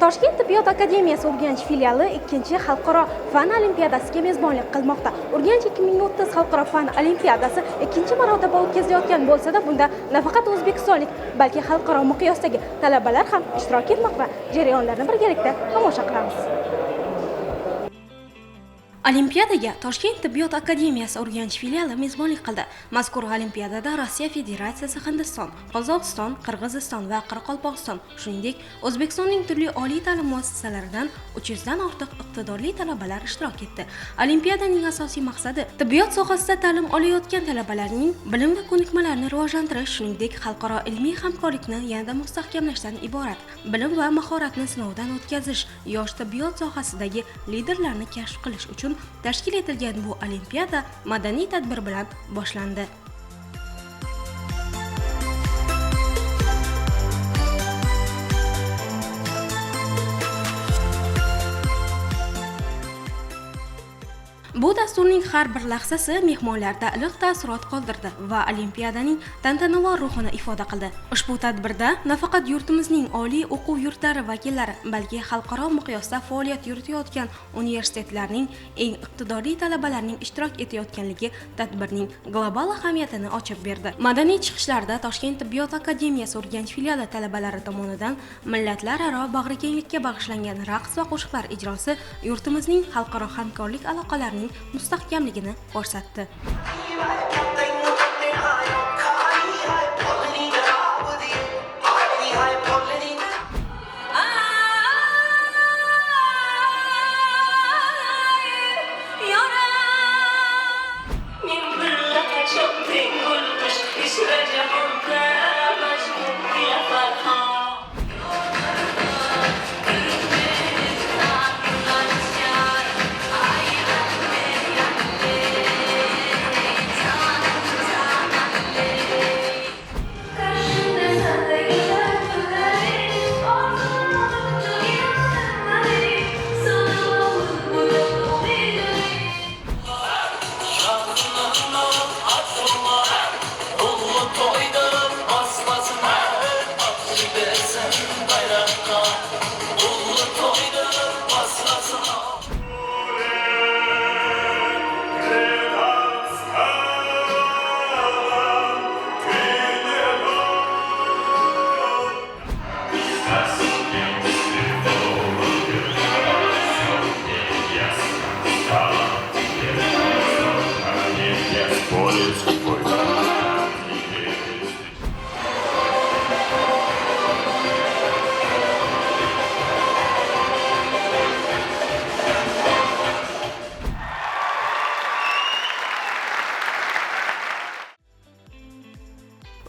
Toshkent tibbiyot akademiyasi Urganch filiali 2 xalqaro fan olimpiadasiga mezbonlik qilmoqda. Urganch 2030 xalqaro fan olimpiadasi 2 marotaba o'tkazilayotgan bo'lsa-da, bunda nafaqat o'zbekistonlik, balki xalqaro miqyosdagi talabalar ham ishtirok etmoqda. Jarayonlarni birgalikda tomosha qilamiz. Olimpiadaga Toshkent tibbiyot akademiyasi Urganch filiali mezbonlik qildi. Mazkur olimpiadada Rossiya Federatsiyasi, Hindiston, Qozog'iston, Qirg'iziston va Qoraqalpog'iston, shuningdek, O'zbekistonning turli oliy ta'lim muassasalaridan 300 dan ortiq iqtidorli talabalar ishtirok etdi. Olimpiadaning asosiy maqsadi tibbiyot sohasida ta'lim olayotgan talabalarning bilim va ko'nikmalarini rivojlantirish, shuningdek, xalqaro ilmiy hamkorlikni yanada mustahkamlashdan iborat. Bilim va mahoratni sinovdan o'tkazish, yosh tibbiyot sohasidagi liderlarni kashf qilish uchun tashkil etilgan bu olimpiada madaniy tadbir bilan boshlandi. Bu dasturning har bir lahzasi mehmonlarda iliq taassurot qoldirdi va olimpiadaning tantanavor ruhini ifoda qildi. Ushbu tadbirda nafaqat yurtimizning oliy o'quv yurtlari vakillari, balki xalqaro miqyosda faoliyat yuritayotgan universitetlarning eng iqtidorli talabalarining ishtirok etayotganligi tadbirning global ahamiyatini ochib berdi. Madaniy chiqishlarda Toshkent tibbiyot akademiyasi Urganch filiali talabalari tomonidan millatlararo bag'rikenglikka bag'ishlangan raqs va qo'shiqlar ijrosi yurtimizning xalqaro hamkorlik aloqalarining mustahkamligini ko'rsatdi.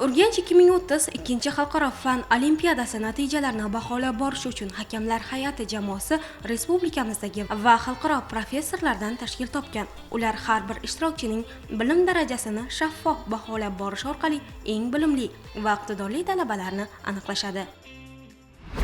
Urganch 2030 2 xalqaro fan olimpiadasi natijalarini baholab borish uchun hakamlar hay'ati jamoasi respublikamizdagi va xalqaro professorlardan tashkil topgan. Ular har bir ishtirokchining bilim darajasini shaffof baholab borish orqali eng bilimli va iqtidorli talabalarni aniqlashadi.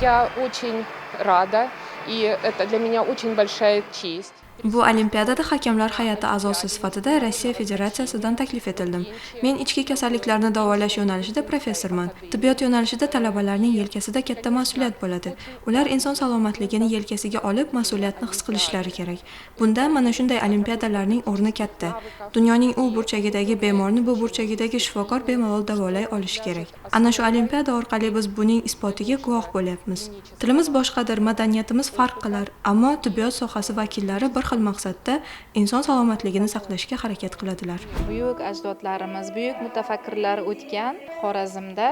Я очень рада, и это для меня очень большая честь. Bu olimpiadada hakamlar hay'ati a'zosi sifatida Rossiya Federatsiyasidan taklif etildim. Men ichki kasalliklarni davolash yo'nalishida professorman. Tibbiyot yo'nalishida talabalarning yelkasida katta mas'uliyat bo'ladi. Ular inson salomatligini yelkasiga olib, mas'uliyatni his qilishlari kerak. Bunda mana shunday olimpiadalarning o'rni katta. Dunyoning u burchagidagi bemorni bu burchagidagi shifokor bemalol davolay olishi kerak. Ana shu olimpiada orqali biz buning isbotiga guvoh bo'lyapmiz. Tilimiz boshqadir, madaniyatimiz farq qilar, ammo tibbiyot sohasi vakillari bir xil maqsadda inson salomatligini saqlashga harakat qiladilar. Buyuk ajdodlarimiz, buyuk mutafakkirlar o'tgan Xorazmda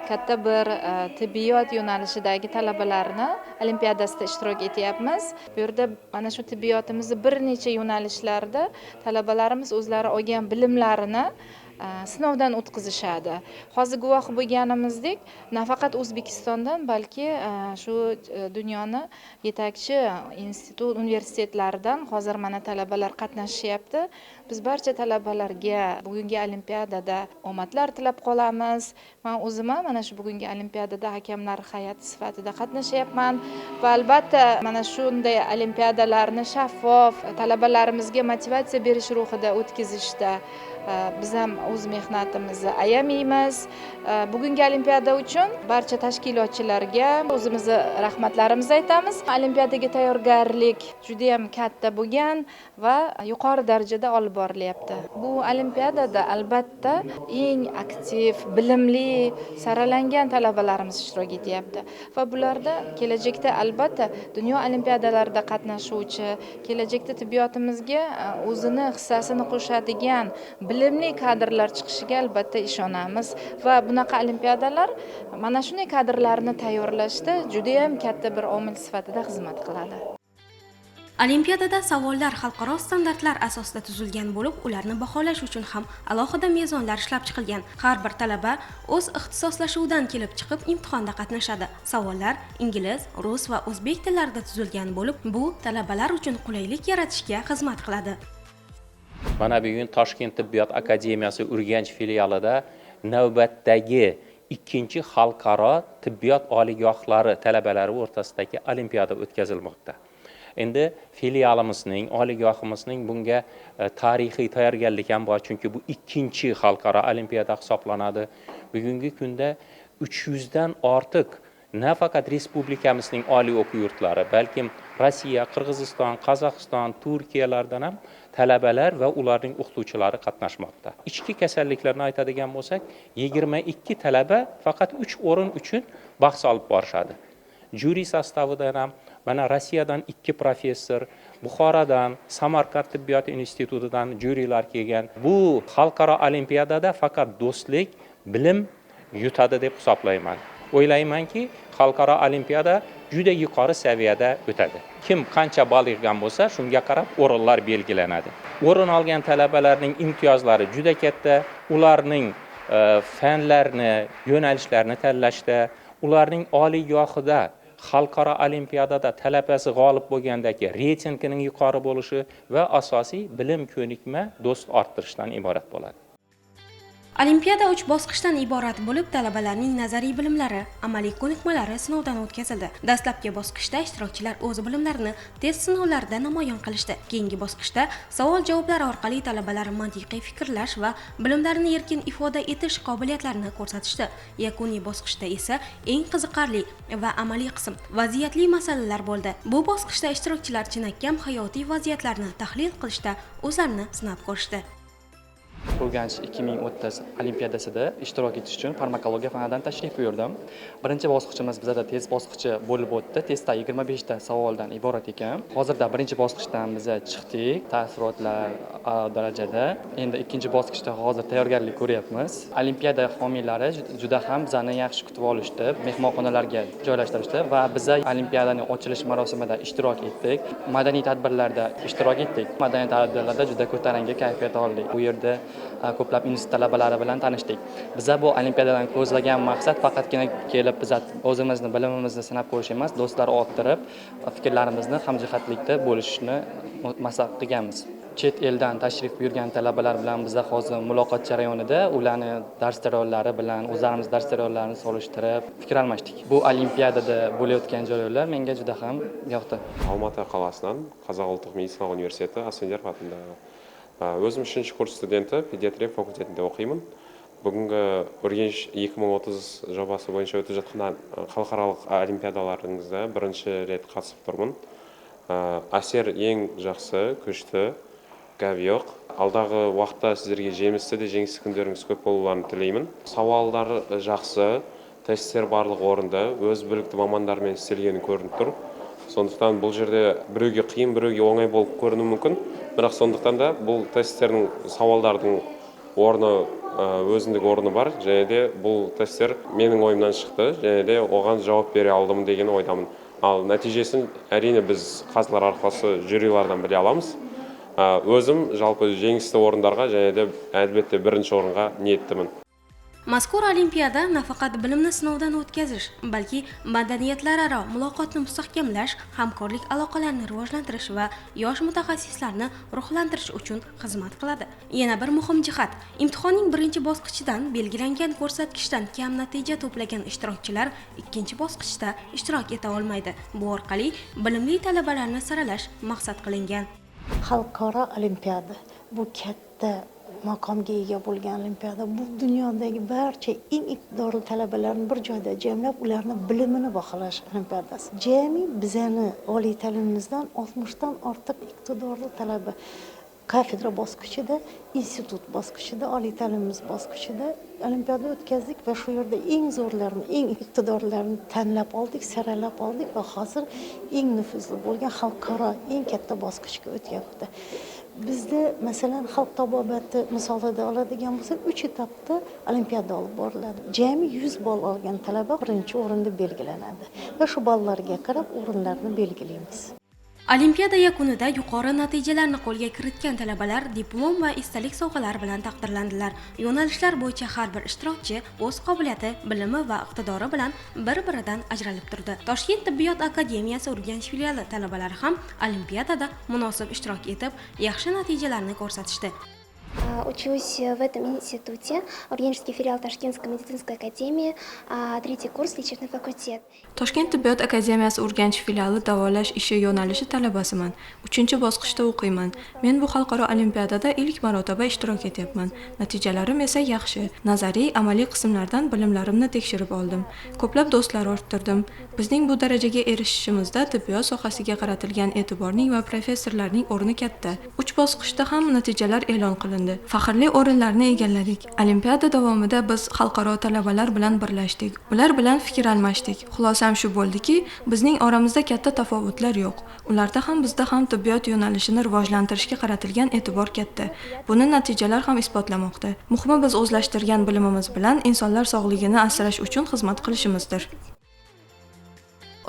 katta bir tibbiyot yo'nalishidagi talabalarni olimpiadasida ishtirok etyapmiz. Bu yerda mana shu tibbiyotimizni bir necha yo'nalishlarda talabalarimiz o'zlari olgan bilimlarini sinovdan o'tkazishadi. Hozir guvoh bo'lganimizdek, nafaqat O'zbekistondan, balki shu dunyoni yetakchi institut, universitetlaridan hozir mana talabalar qatnashyapti. Biz barcha talabalarga bugungi olimpiadada omadlar tilab qolamiz. Men o'zim ham mana shu bugungi olimpiadada hakamlar hay'ati sifatida qatnashyapman va albatta mana shunday olimpiadalarni shaffof, talabalarimizga motivatsiya berish ruhida o'tkazishda biz ham o'z mehnatimizni ayamaymiz. Bugungi olimpiada uchun barcha tashkilotchilarga o'zimizni rahmatlarimizni aytamiz. Olimpiadaga tayyorgarlik juda ham katta bo'lgan va yuqori darajada olib borilyapti. Bu olimpiadada albatta eng aktiv, bilimli, saralangan talabalarimiz ishtirok etyapti va bularda kelajakda albatta dunyo olimpiadalarida qatnashuvchi, kelajakda tibbiyotimizga o'zini hissasini qo'shadigan bilimli kadrlar chiqishiga albatta ishonamiz va bunaqa olimpiadalar mana shunday kadrlarni tayyorlashda juda ham katta bir omil sifatida xizmat qiladi. Olimpiadada savollar xalqaro standartlar asosida tuzilgan bo'lib, ularni baholash uchun ham alohida mezonlar ishlab chiqilgan. Har bir talaba o'z ixtisoslashuvidan kelib chiqib imtihonda qatnashadi. Savollar ingliz, rus va o'zbek tillarida tuzilgan bo'lib, bu talabalar uchun qulaylik yaratishga xizmat qiladi. Mana bugun Toshkent tibbiyot akademiyasi Urganch filialida navbatdagi ikkinchi xalqaro tibbiyot oliygohlari talabalari o'rtasidagi olimpiada o'tkazilmoqda. Endi filialimizning, oliygohimizning bunga tarixiy tayyorgarlik ham bor, chunki bu ikkinchi xalqaro olimpiada hisoblanadi. Bugungi kunda 300 dan ortiq nafaqat respublikamizning oliy o'quv yurtlari, balkim Rossiya, Qirg'iziston, Qozog'iston, Turkiyalardan ham talabalar va ularning o'qituvchilari qatnashmoqda. Ichki kasalliklarni aytadigan bo'lsak, 22 talaba faqat 3 o'rin uchun bahs olib borishadi. Juri sostavidan ham mana Rossiyadan 2 professor, Buxorodan, Samarqand tibbiyot institutidan jurilar kelgan. Bu xalqaro olimpiadada faqat do'stlik, bilim yutadi deb hisoblayman. O'ylaymanki, xalqaro olimpiada juda yuqori saviyada o'tadi. Kim qancha ball yig'gan bo'lsa, shunga qarab o'rinlar belgilanadi. O'rin olgan talabalarning imtiyozlari juda katta. Ularning fanlarni, yo'nalishlarni tanlashda, ularning oliygohida xalqaro olimpiadada talabasi g'olib bo'lgandagi reytingining yuqori bo'lishi va asosiy bilim, ko'nikma, do'st orttirishdan iborat bo'ladi. Olimpiada 3 bosqichdan iborat bo'lib, talabalarning nazariy bilimlari, amaliy ko'nikmalari sinovdan o'tkazildi. Dastlabki bosqichda ishtirokchilar o'z bilimlarini test sinovlarida namoyon qilishdi. Keyingi bosqichda savol-javoblar orqali talabalar mantiqiy fikrlash va bilimlarini erkin ifoda etish qobiliyatlarini ko'rsatishdi. Yakuniy bosqichda esa eng qiziqarli va amaliy qism vaziyatli masalalar bo'ldi. Bu bosqichda ishtirokchilar chinakam hayotiy vaziyatlarni tahlil qilishda o'zlarini sinab ko'rishdi. Urganch 2030 olimpiadasida ishtirok etish uchun farmakologiya fanidan tashrif buyurdim. Birinchi bosqichimiz bizada test bosqichi bo'lib o'tdi. Testda 25 ta savoldan iborat ekan. Hozirda birinchi bosqichdan biz chiqdik. Taassurotlar a'lo darajada. Endi ikkinchi bosqichda hozir tayyorgarlik ko'ryapmiz. Olimpiada homiylari juda ham bizani yaxshi kutib olishdi, mehmonxonalarga joylashtirishdi va biz olimpiadaning ochilish marosimida ishtirok etdik. Madaniy tadbirlarda ishtirok etdik. Madaniy tadbirlarda juda ko'tarinki kayfiyat oldik. Bu yerda ko'plab institut talabalari bilan tanishdik. Biza bu olimpiadadan ko'zlagan maqsad faqatgina kelib biz o'zimizni bilimimizni sinab ko'rish emas, do'stlar orttirib, fikrlarimizni hamjihatlikda bo'lishni maqsad qilganmiz. Chet eldan tashrif buyurgan talabalar bilan biza hozir muloqot jarayonida ularni dars jarayonlari bilan o'zlarimiz dars jarayonlarini solishtirib fikr almashdik. Bu olimpiadada bo'layotgan jarayonlar menga juda ham yoqdi. Алматы қаласынан Қазақ ұлттық медициналық университеті Асфендияров атындағы. Өзім 3-ші курс студенті, педиатрия факультетінде оқимын. Бүгінгі Urgench 2030 жобасы бойынша өтіп жатқан халықаралық олимпиадаларыңызда бірінші рет қатысып тұрмын. Әсер ең жақсы, күшті, гәп жоқ. Алдағы уақытта сіздерге жемісті де жеңісті күндеріңіз көп болуларын тілеймін. Сауалдар жақсы, тесттер барлық орында, өз білікті мамандармен істелгені көрініп тұр. Сондықтан бұл жерде біреуге қиын, біреуге оңай болып көрінуі мүмкін. Бірақ сондықтан да бұл тесттердің, сауалдардың орны, өзіндік орны бар. Және де бұл тесттер менің ойымнан шықты, және де оған жауап бере алдым деген ойдамын. Ал нәтижесін әрине біз қазылар алқасы жюрилардан біле аламыз. Өзім жалпы жеңісті орындарға және де әлбетте бірінші орынға ниеттімін. Mazkur olimpiada nafaqat bilimni sinovdan o'tkazish, balki madaniyatlararo muloqotni mustahkamlash, hamkorlik aloqalarini rivojlantirish va yosh mutaxassislarni ruhlantirish uchun xizmat qiladi. Yana bir muhim jihat, imtihonning birinchi bosqichidan belgilangan ko'rsatkichdan kam natija to'plagan ishtirokchilar ikkinchi bosqichda ishtirok eta olmaydi. Bu orqali bilimli talabalarni saralash maqsad qilingan. Xalqaro olimpiada bu katta maqomga ega bo'lgan olimpiada. Bu dunyodagi barcha eng iqtidorli talabalarni bir joyda jamlab, ularni bilimini baholash olimpiadasi. Jami bizani oliy ta'limimizdan 60 dan ortiq iqtidorli talaba kafedra bosqichida, institut bosqichida, oliy ta'limimiz bosqichida olimpiada o'tkazdik va shu yerda eng zo'rlarini, eng iqtidorlarini tanlab oldik, saralab oldik va hozir eng nufuzli bo'lgan xalqaro eng katta bosqichga o'tyapti. Bizda masalan xalq tabobati misolida oladigan bo'lsak, 3 etapda olimpiada olib boriladi. Jami 100 ball olgan talaba birinchi o'rinda belgilanadi va shu ballarga qarab o'rinlarni belgilaymiz. Olimpiada yakunida yuqori natijalarni qo'lga kiritgan talabalar diplom va esdalik sovg'alari bilan taqdirlandilar. Yo'nalishlar bo'yicha har bir ishtirokchi o'z qobiliyati, bilimi va iqtidori bilan bir-biridan ajralib turdi. Toshkent tibbiyot akademiyasi Urganch filiali talabalari ham olimpiadada munosib ishtirok etib, yaxshi natijalarni ko'rsatishdi. Учусь в этом институте, Ургенческий филиал Ташкентской медицинской академии, третий курс, лечебный факультет. Toshkent tibbiyot akademiyasi Urganch filiali davolash ishi yo'nalishi talabasiman. 3-bosqichda o'qiyman. Men bu xalqaro olimpiadada ilk marotaba ishtirok etyapman. Natijalarim esa yaxshi. Nazariy, amaliy qismlardan bilimlarimni tekshirib oldim. Ko'plab do'stlar orttirdim. Bizning bu darajaga erishishimizda tibbiyot sohasiga qaratilgan e'tiborning va professorlarning o'rni katta. 3 bosqichda ham natijalar e'lon qilindi. Faxrli o'rinlarni egalladik. Olimpiada davomida biz xalqaro talabalar bilan birlashdik. Ular bilan fikr almashdik. Xulosam shu bo'ldiki, bizning oramizda katta tafovutlar yo'q. Ularda ham bizda ham tibbiyot yo'nalishini rivojlantirishga qaratilgan e'tibor katta. Buni natijalar ham isbotlamoqda. Muhimi biz o'zlashtirgan bilimimiz bilan insonlar sog'lig'ini asrash uchun xizmat qilishimizdir.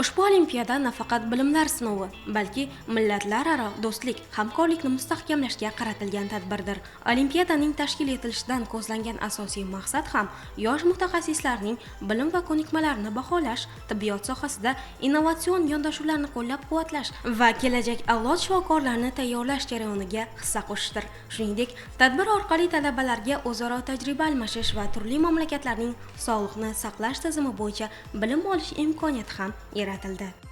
Ushbu olimpiada nafaqat bilimlar sinovi, balki millatlararo do'stlik, hamkorlikni mustahkamlashga qaratilgan tadbirdir. Olimpiadaning tashkil etilishidan ko'zlangan asosiy maqsad ham yosh mutaxassislarning bilim va ko'nikmalarini baholash, tibbiyot sohasida innovatsion yondashuvlarni qo'llab-quvvatlash va kelajak avlod shifokorlarini tayyorlash jarayoniga hissa qo'shishdir. Shuningdek, tadbir orqali talabalarga o'zaro tajriba almashish va turli mamlakatlarning sog'liqni saqlash tizimi bo'yicha bilim olish imkoniyati ham yaratildi.